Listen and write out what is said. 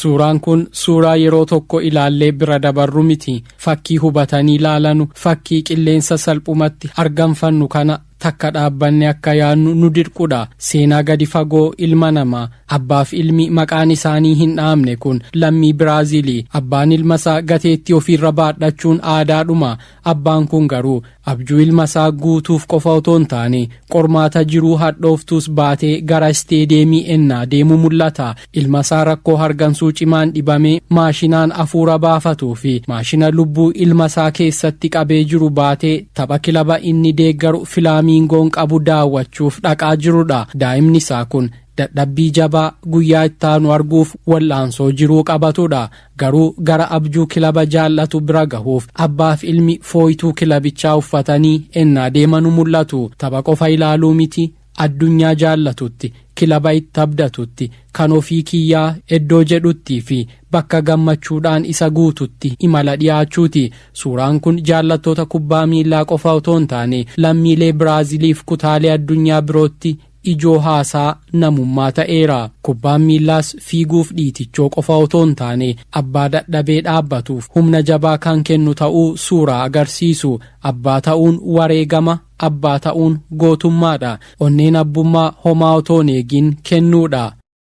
Suuraan kun suuraa yeroo tokko ilaallee bira dabarru miti. Fakkii hubatanii ilaalanu, fakkii qilleensa salphumatti arganfannu kana takka dhaabbanne akka yaannu nu dirqudha. Seenaa gadi fagoo ilma namaa. Abbaaf ilmi maqaan isaanii hin dhaamne kun lammii Biraaziilii. Abbaan ilma isaa gateettii ofiirra baadhachuun aadaadhuma. Abbaan kun garuu abjuu ilma isaa guutuuf qofa otoo hin taane qormaata jiruu hadhooftuus baatee gara isteedeemii ennaa deemu mul'ata. Ilma isaa rakkoo hargansuu cimaan dhibamee maashinaan afuura baafatuu fi maashina lubbuu ilma isaa keessatti qabee jiru baatee tapha kilaba inni deeggaru Filaamiingoon qabu daawwachuuf dhaqaa jirudha. Daa'imni isaa kun dadhabbii jabaa guyyaa ittaanu arguuf wal'aansoo jiruu qabatudha. Garuu gara abjuu kilaba jaallatu bira gahuuf abbaaf ilmi fooyituu kilabichaa uffatanii ennaa deemanu mul'atu. Tapha qofa ilaaluu miti, addunyaa jaallatutti, kilaba itti abdatutti, kan ofii kiyyaa iddoo jedhuttii fi bakka gammachuudhaan isa guututti imala dhiyaachuuti. Suuraan kun jaallattoota kubbaa miillaa qofa otoo hin taane lammiilee Biraaziliif kutaalee addunyaa birootti ijoo haasaa namummaa ta'eera. Kubbaan miillaas fiiguuf dhiitichoo qofa otoo hin taane abbaa dadhabee dhaabbatuuf humna jabaa kan kennu ta'uu suuraa agarsiisu. Abbaa ta'uun wareegama, abbaa ta'uun gootummaadha. Onneen abbummaa homaa otoo hin eegin kennuudha.